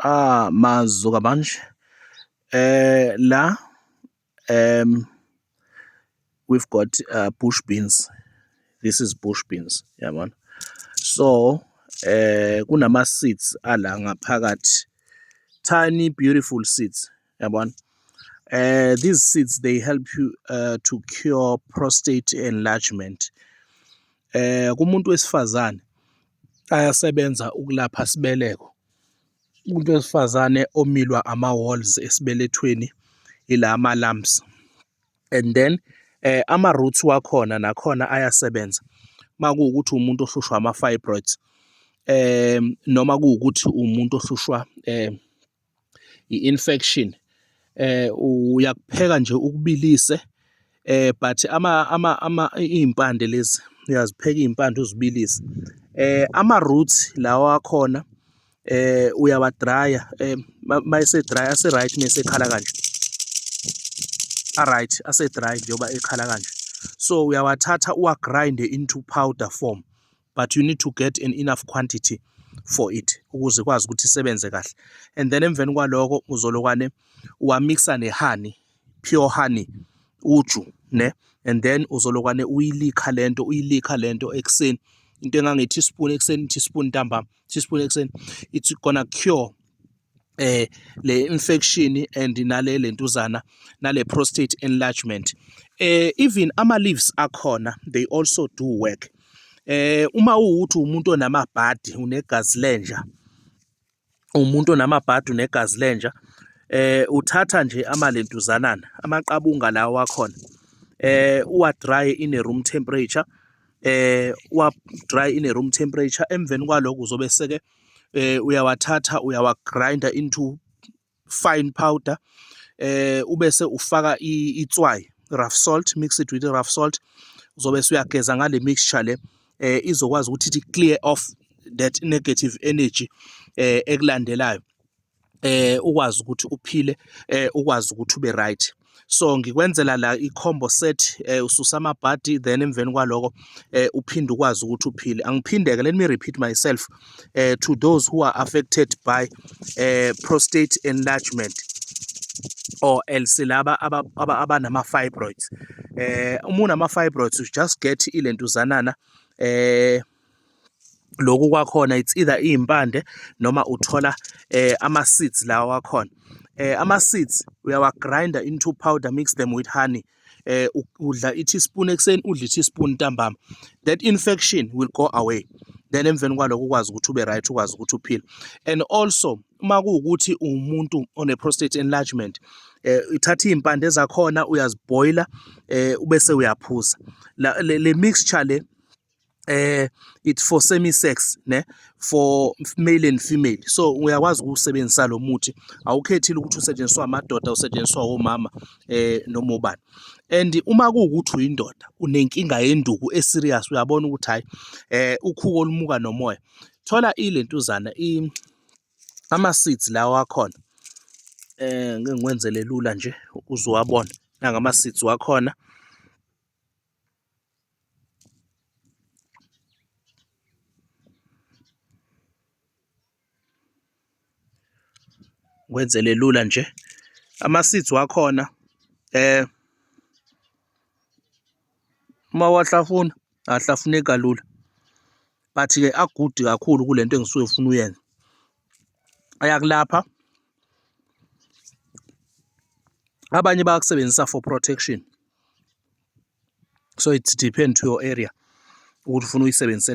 Ah, mazuka manje. La um we've got bush beans. This is bush beans, yabona. So, kunama seeds ala ngaphakathi. Tiny beautiful seeds, yabona. These seeds they help you to cure prostate enlargement. Kumuntu wesifazane ayasebenza ukulapha sibeleko. Umuntu wesifazane omilwa ama-walls esibelethweni ila ama-lumps and then ama-roots wakhona nakhona ayasebenza makuwukuthi umuntu ohlushwa ama-fibroids noma kuwukuthi umuntu ohlushwa i-infection uyakupheka nje ukubilise but ama ama ama iy'mpande lezi uyazipheka iy'mpande uzibilise ama-roots lawa akhona uyawadraya mayese dry ase right mese ekhala kanje a-right ase dry njengoba ekhala kanje so uyawathatha uwa-grinde into powder form but you need to get an enough quantity for it ukuze kwazi ukuthi isebenze kahle and then emveni kwaloko uzolokwane uwamixa ne-honey, pure honey, uju ne and then uzolokwane uyilikha lento uyilikha lento ekuseni into engange-teaspoon ekuseni, teaspoon ntambama, teaspoon ekuseni. It's gonna cure le infection and nale lentuzana nale prostate enlargement. Even ama leaves akhona they also do work. Uma uwukuthi umuntu onamabhadi unegazi lenja, umuntu onamabhadi unegazi lenja, uthatha nje amalentuzanana amaqabunga lawa akhona uwa dry in a room temperature, uwa dry in a room temperature. Emveni kwaloko uzobe seke uyawathatha uyawagrinda into fine powder, ubese ufaka itswayi, rough salt, mix it with rough salt. Uzobe usuyageza ngale mixture le, izokwazi ukuthi ithi clear off that negative energy ekulandelayo, ukwazi ukuthi uphile, ukwazi ukuthi ube right. So ngikwenzela la i-combo set, ususa amabhadi then emveni kwaloko uphinde ukwazi ukuthi uphile. Angiphinde-ke, let me repeat myself to those who are affected by prostate enlargement or else laba abanama-fibroids. Uma unama-fibroids you just get ilentuzanana lokhu kwakhona, it's either iy'mpande noma uthola ama-seeds lawa akhona. Ama-seeds uyawagrinda into powder, mix them with honey. Udla i-teaspoon ekuseni, udla i-teaspoon ntambama. That infection will go away. Then emveni kwaloko ukwazi ukuthi ube right, ukwazi ukuthi uphile. And also uma kuwukuthi uwumuntu one-prostate enlargement, uthatha iy'mpande zakhona uyazibhoyila ubese uyaphuza. Le mixture le it's for semi sex ne, for male and female. So uyakwazi ukuwusebenzisa lo muthi, awukhethile ukuthi usetshenziswa amadoda, usetshenziswa omama noma ubani. And uma kuwukuthi uyindoda unenkinga yenduku eserious, uyabona ukuthi hayi ukhuko olumuka nomoya, thola ilentuzana ama seeds lawa akhona. Ngeke ngikwenzele lula nje ukuze uwabone. Nanga ama seeds wakhona. Ngikwenzele lula nje ama-seeds wakhona uma uwahlafuna ahlafuneki kalula but-ke a-good kakhulu kule nto engisuke ngifuna uyenza, ayakulapha. Abanye bayakusebenzisa for protection, so it depend to your area ukuthi ufuna uyisebenzisele.